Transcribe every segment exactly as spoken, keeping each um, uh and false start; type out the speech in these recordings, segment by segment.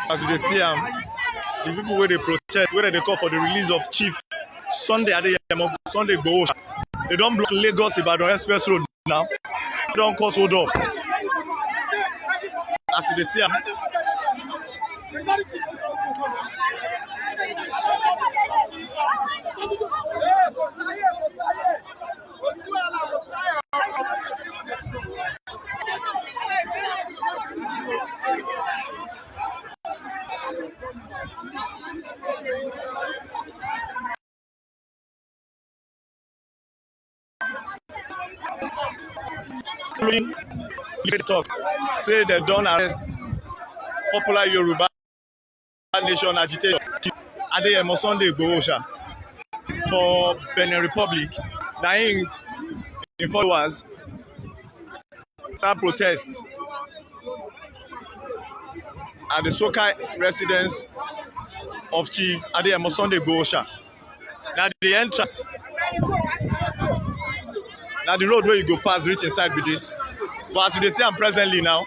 As you dey see am, the people wey dey protest, wey dey call for the release of Chief Sunday Adeyemo, Sunday Igboho, they don block Lagos Ibadan Express Road now. They don cause hold up. As you dey see am. Following, they talk say they don arrest popular Yoruba Nation agitator Adeyemo Sunday Igboho Oosha for Benin Republic. Na him, him followers start protest at the Soka residence of Chief Adeyemo Sunday Igboho Oosha. Na the entrance, na the road wey you go pass reach inside be this. But as you dey see am presently now,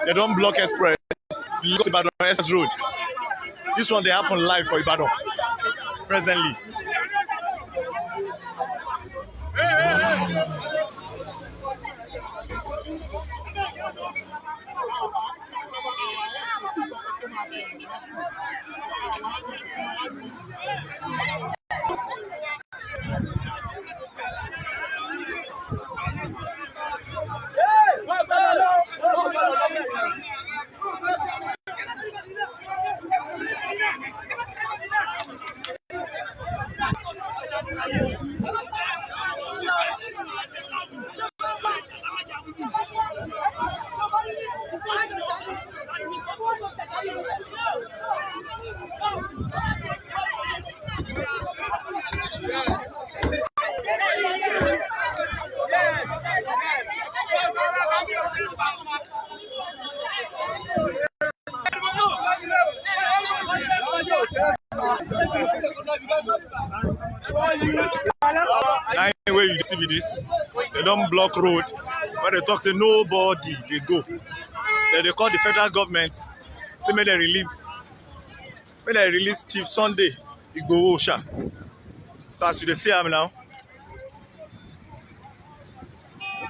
they don block express, Lagos Ibadan Express Road. This one dey happen live for Ibadan presently. Na him wey you see be this. They don block road. When they talk say nobody dey go. Then they call the federal government. Say make they relieve. Make they release Chief Sunday Igboho Oosha. So as you dey see am now,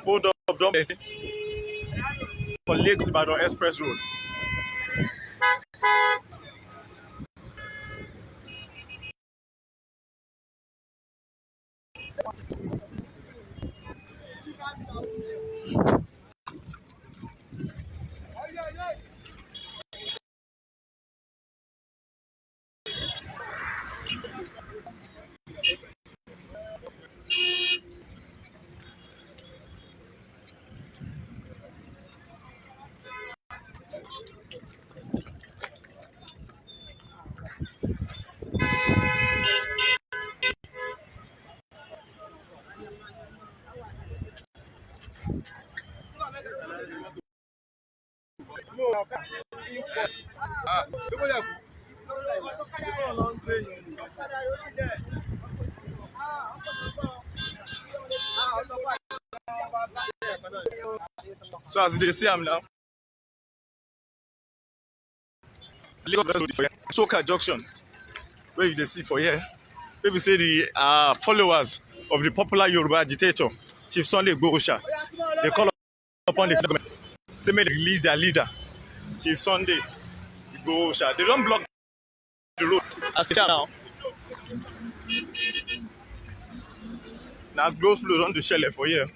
hold up don plenty for Lagos Ibadan Express Road. So as you dey see am now, Lagos Road for here, Soka Junction, wey you dey see for here, wey be say the uh, followers of the popular Yoruba agitator, Chief Sunday Igboho Oosha, they call upon the government, say make they release their leader, Chief Sunday Igboho Oosha. They don block the road as e dey now. Na go slow don dey shele for here.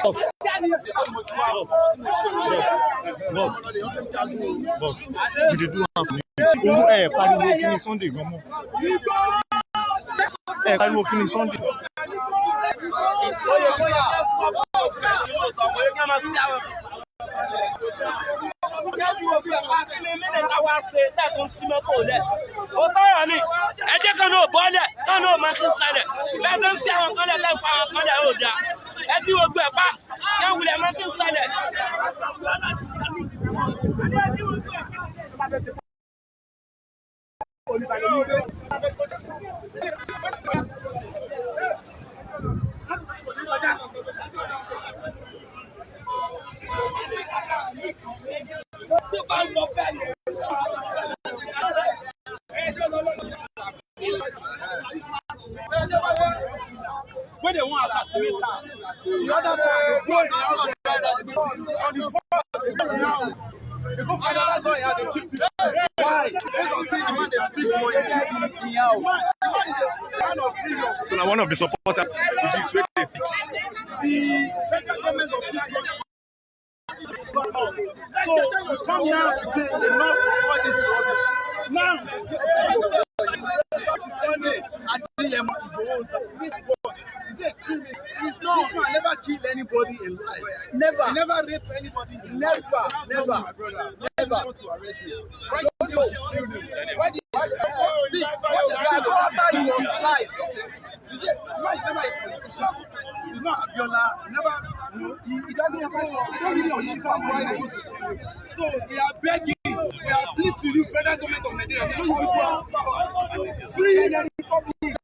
Boss, boss, boss, we dey do am for you. Owó ẹ̀ pariwo kí ni Sunday gan mọ́? Ẹ̀ pariwo kí ni Sunday? Òótọ́ ọ̀rọ̀ ni, ẹ jẹ́ kán náà bọ́lẹ̀, kán náà máa tún ṣẹlẹ̀. Bẹ́ẹ̀ ṣe ń ṣe àwọn kan lẹ̀, lẹ́yìn fún àwọn kan lẹ̀, ó dáa. Ẹ dín gbogbo ẹ̀ pa, kí wọ́n wulẹ̀ máa tún ṣẹlẹ̀. Wey dem wan assassinate am. The other time, dem go announce the house, on the first, dem go announce. Dem go finalize all the house, dem keep people. Why? Based on say the man dey speak for him, him, him house. The man, the man is a man of freedom. So na one of the supporters be this wey dey speak. The federal government of this country. So we come now to say enough of all this rubbish. Now, Sunday Adeyemo Igboho, this boy, he's a criminal. He's not. This man never kill anybody in life. Never. He never rape anybody in life. Never, never, my brother. Never. Why do you want to arrest him? Why do you want to kill him? Why do you see what they say? After he was life. Okay. Is it? Why is never a politician? He's not Abiola. He never. You know, he, he doesn't have. So I don't really understand why they want to kill him. So we are begging. We are pleading to you, federal government of Nigeria. We know you people have power. Free Benin Republic.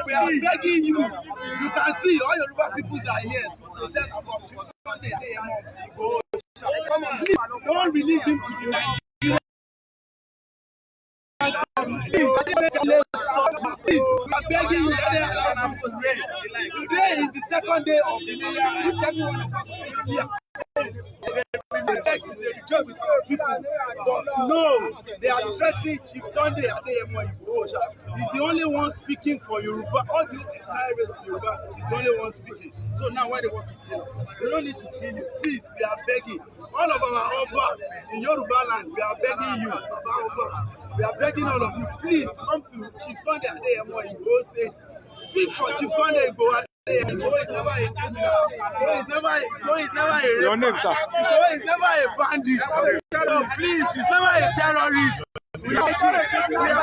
We are begging you. You can see all Yoruba people that are here to protest about you. Please don't release him to the Nigeria. Please, please, we are begging you, let them allow us to pray. Today is the second day of the year. Each every one of us is here. They reject, they reject with our people. But no, they are threatening Chief Sunday Adeyemo Igboho Oòṣà. He's the only one speaking for Yoruba. All the entire race of Yoruba is the only one speaking. So now why they want to kill him? We don't need to kill him. Please, we are begging. All of our Obas in Yoruba land, we are begging you, Baba Oba, we are begging all of you, please come to Chief Sunday Adeyemo Igboho say, speak for Chief Sunday Igboho Adeyemo. Igboho is never a criminal. Igboho is never a, Igboho is never a Your name, sir? Igboho is never a bandit. So please, he's never a terrorist. We are, we are, we are,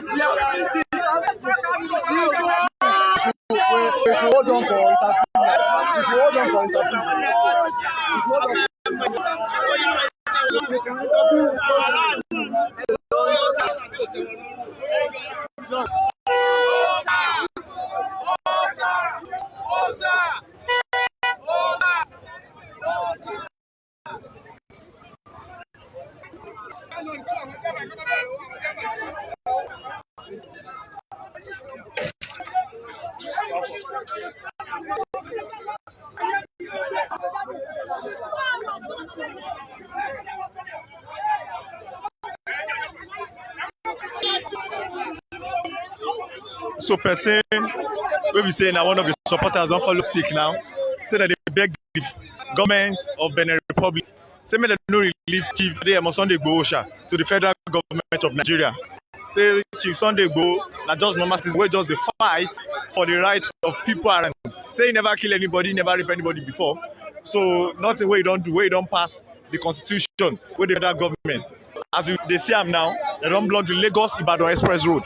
we are, If you hold on for interview, if you hold on for interview, if you hold on for interview, So person wey be say na one of the supporters don follow speak now. Say that they beg the government of Benin Republic say make dem no release Chief Adeyemo Sunday Igboho Oòṣà to the federal government of Nigeria. Say Chief Sunday Igboho na just normal citizen wey just dey fight for the right of people around. Say he never kill anybody, he never rape anybody before. So nothing wey he don do, wey he don pass the constitution, wey the federal government. As you dey see am now, they don block the Lagos Ibadan Express Road.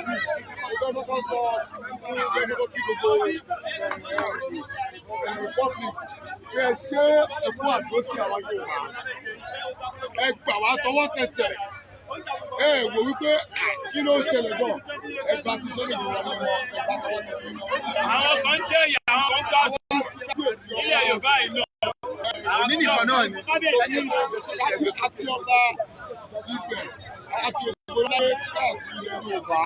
Mo fẹ́ kọ́kọ́ sọ fún ẹgbẹ́ kí gbogbo Republic kí ẹ ṣe ẹ̀kú àdó tí àwọn Yorùbá ẹ gbà wá tọwọ́ tẹsẹ̀ ẹ wò wípé kí ló ń ṣẹlẹ̀ gan ẹ gbà tí sọ́dọ̀ ìgbìmọ̀ ní ọmọ ẹ gbà tọwọ́ tẹsẹ̀. Àwọn kan ń ṣe ìyá, àwọn kan ń gbà ilé Yorùbá yìí náà. Òní nìkan náà ni. Kábíyèsí. Àti ọba Ifẹ̀ àti ògbó láyé káàkiri ilẹ̀ Yorùbá.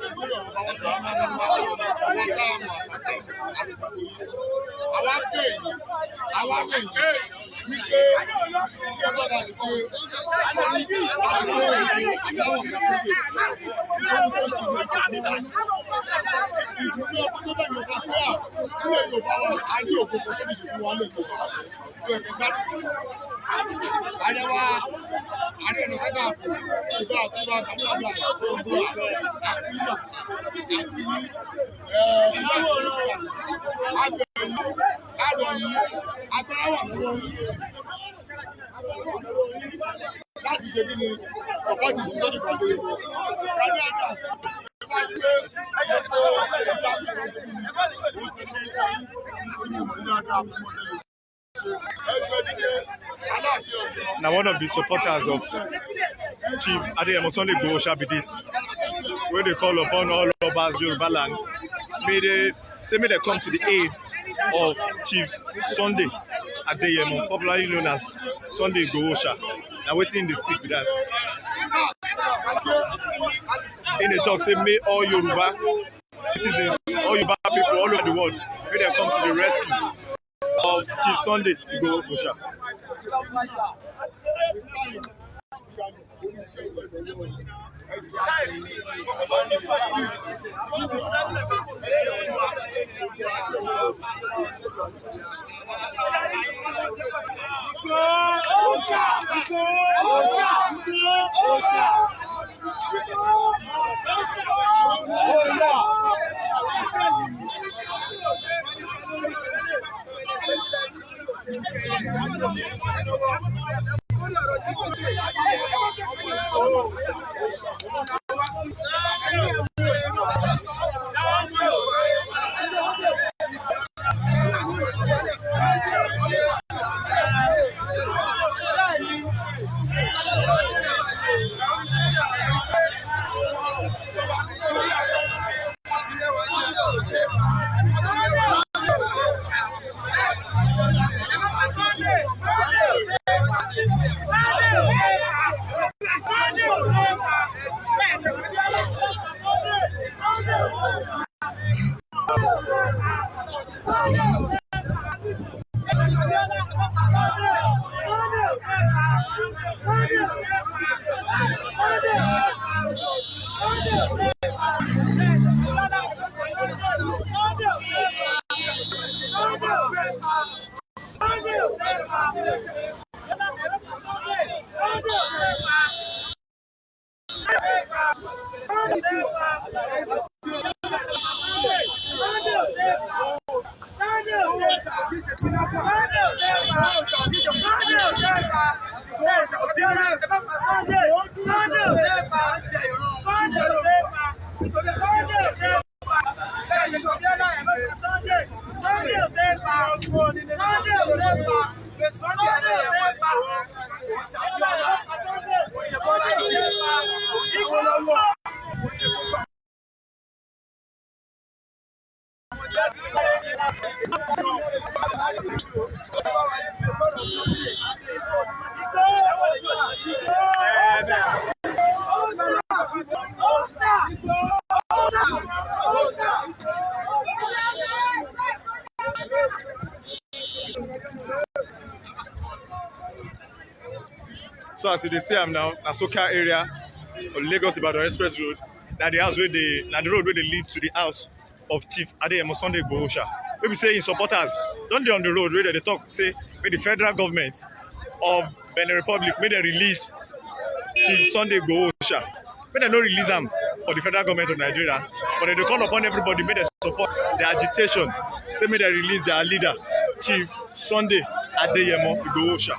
Ìpínlẹ̀ Ọ̀yọ́ àwọn tá a mọ̀ àti àwọn tá a mọ̀. Àwa pè yín, àwa pè yín wípé iṣẹ́ bàbá ti dé. Àwọn ènìyàn ìyáwó kan sókè. Ìjọba tó ṣe ní ìjọba. Ìjọba tó bá Yorùbá pé à, ilẹ̀ Yorùbá wa, a ní òkòkò tó dìde fún wa lè Yorùbá. Àrẹwà, àrẹ ẹ̀nà kájà, ìgbà àti ìgbà àti ìgbà tó ń bọ̀, àkúrà, àkúrà, ẹ̀, ìgbà àti ìgbà, àgbẹ̀yìn, àgbẹ̀yìn, àgbẹ̀yìn, àgbẹ̀yìn, láti ṣe kí ni, support the system of the people. Ẹ ní àjà, ẹ bá ti pé, ẹ yẹ kó, ẹ bá ti ṣe kí ni, ó ti ṣe kí ni, ó ní ìmọ̀ ní àjà, ó mọ̀ tẹ́lẹ̀. Now, one of the supporters of Chief Adeyemo Sunday Igboho Osa be this, wey dey call upon all Obas Yoruba land, may they say, may they come to the aid of Chief Sunday Adeyemo, popularly known as Sunday Igboho Osa. Na wetin dey speak be that. He dey talk say, may all Yoruba citizens, all Yoruba people all over the world, may they come to the rescue of Chief Sunday Igboho Osa. So as you dey see am now, na Soka area for Lagos Ibadan Express Road. Na the house wey dey, na the road wey dey lead to the house of Chief Adeyemo Sunday Igboho Osa. Wey be say him supporters don dey on the road wey dem dey talk say make the federal government of Benin Republic make dem release Chief Sunday Igboho Osa. Make dem no release am for the federal government of Nigeria, but dem dey call upon everybody make dem support the agitation. Say make dem release their leader, Chief Sunday Adeyemo Igboho Osa.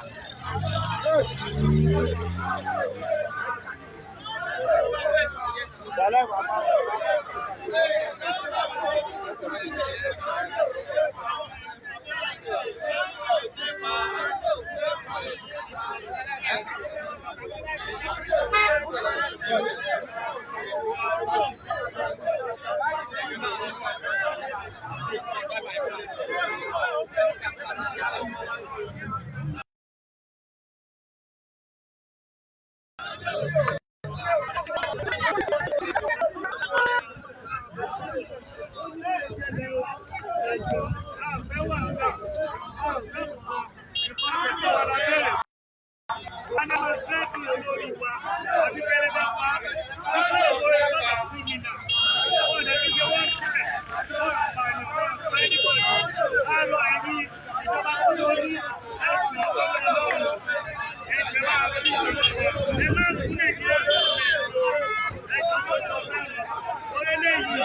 Ghana máa tẹ́tí olórí wa, àbí pẹlẹbẹ pa, tí ó lè borí lọ́wọ́ kìrìmìnà. Wọ́n lè fi ṣe wọ́n kúrẹ̀, wọ́n àpààyàn, wọ́n àpá ẹni bọ́ọ̀lù. Á lọ ẹ̀yìn ìjọba tó lórí, ẹ fi ọ̀dọ́ lọ́rùn. Ẹ jẹ́ máa fi ìjọba, ẹ má kú Nàìjíríà lọ́wọ́ ẹ̀ tó, ẹ jọ tó tọ́ bẹ́ẹ̀ lọ. Orílẹ̀ yìí,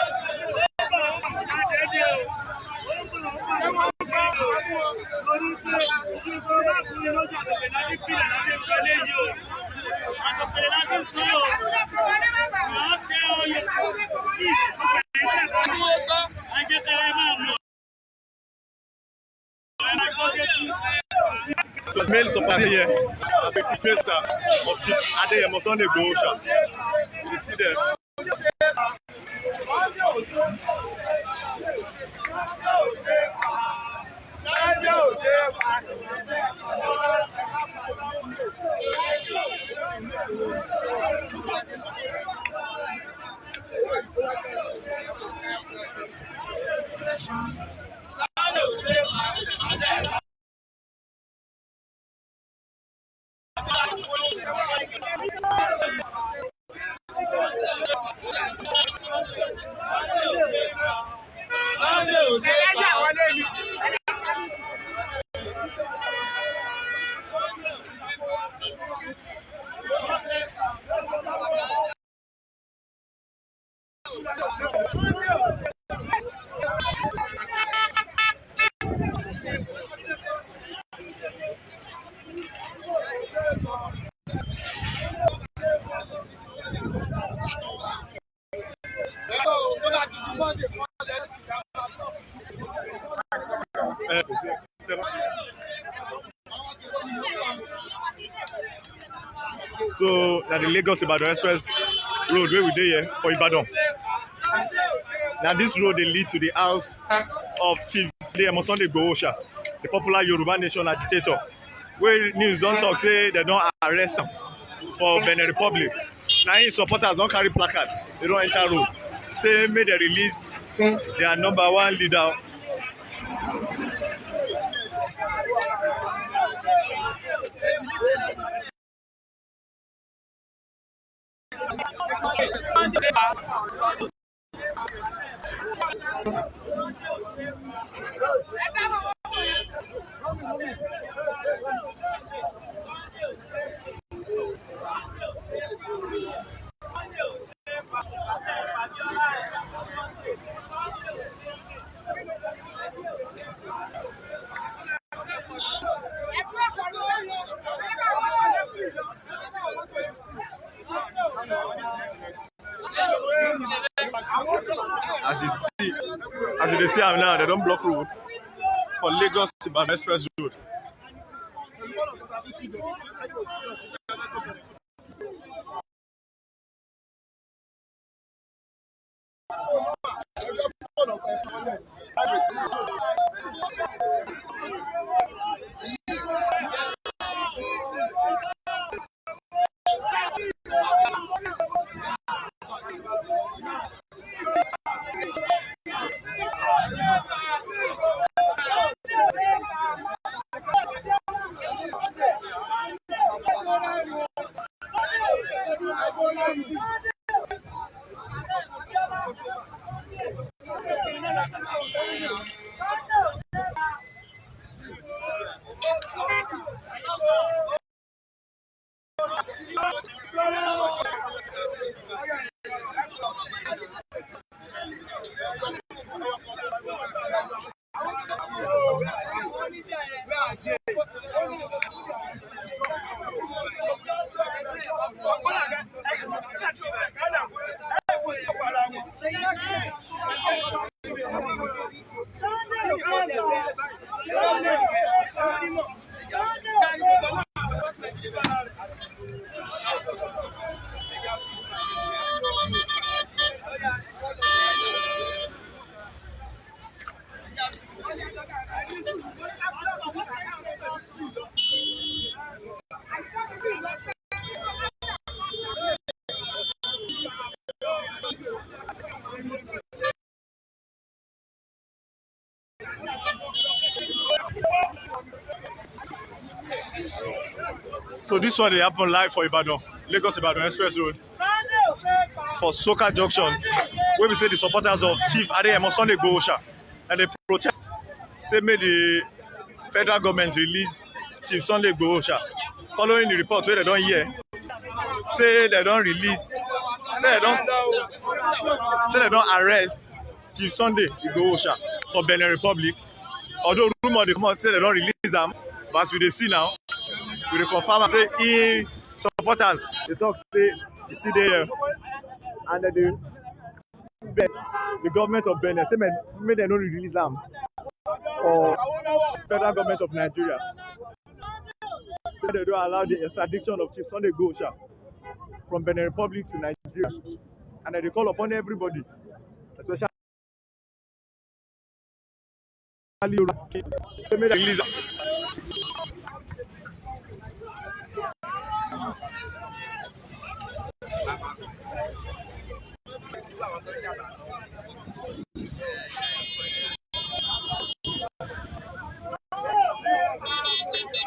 ó ń bọ̀, ó ń bọ̀, ó ń bọ̀, ó ń bọ̀, ó ń bọ̀, ó ń bọ̀. Torí pé ojú tó bá kú ní lójú àgbègbè láti pìlẹ̀ láti sọ léyìí o. Àtọ̀kẹ́lẹ̀ láti sọ o. Ìyá tẹ ọyẹ. Please, gbogbo ẹ̀yin tẹ̀ bá mi. Ẹ jẹ́ kára ẹ máa mọ̀. Ẹ máa gbọ́ sétí. It was male support here. As a male star of Chief Adeyemo Sunday Igboho Oòṣà. You see there. So na the Lagos Ibadan Express Road wey we dey here for Ibadan. Na this road dey lead to the house of Chief Adeyemo Sunday Igboho Oòṣà, the popular Yoruba Nation agitator, wey news don talk say dem don arrest am for Benin Republic. Na him supporters don carry placard, dem don enter road, say make dem release their number one leader. As you see, as you dey see am now, dem don block road for Lagos Ibadan Express Road. So this one dey happen live for Ibadan, Lagos Ibadan Express Road, for Soka Junction, where we say the supporters of Chief Adeyemo Sunday Igboho Oosha, and they protest, say make the federal government release Chief Sunday Igboho Oosha, following the report where they don't hear, say they don't release, say they don't, say they don't arrest Chief Sunday Igboho Oosha for Benin Republic. Although rumor dey come out say they don't release am, but as we dey see now, we dey confirm am say he supporters dey talk say he still dey here, and they dey beg the government of Benin say make, make dem no release am for federal government of Nigeria. Say they don't allow the extradition of Chief Sunday Igboho Oosha from Benin Republic to Nigeria, and they call upon everybody, especially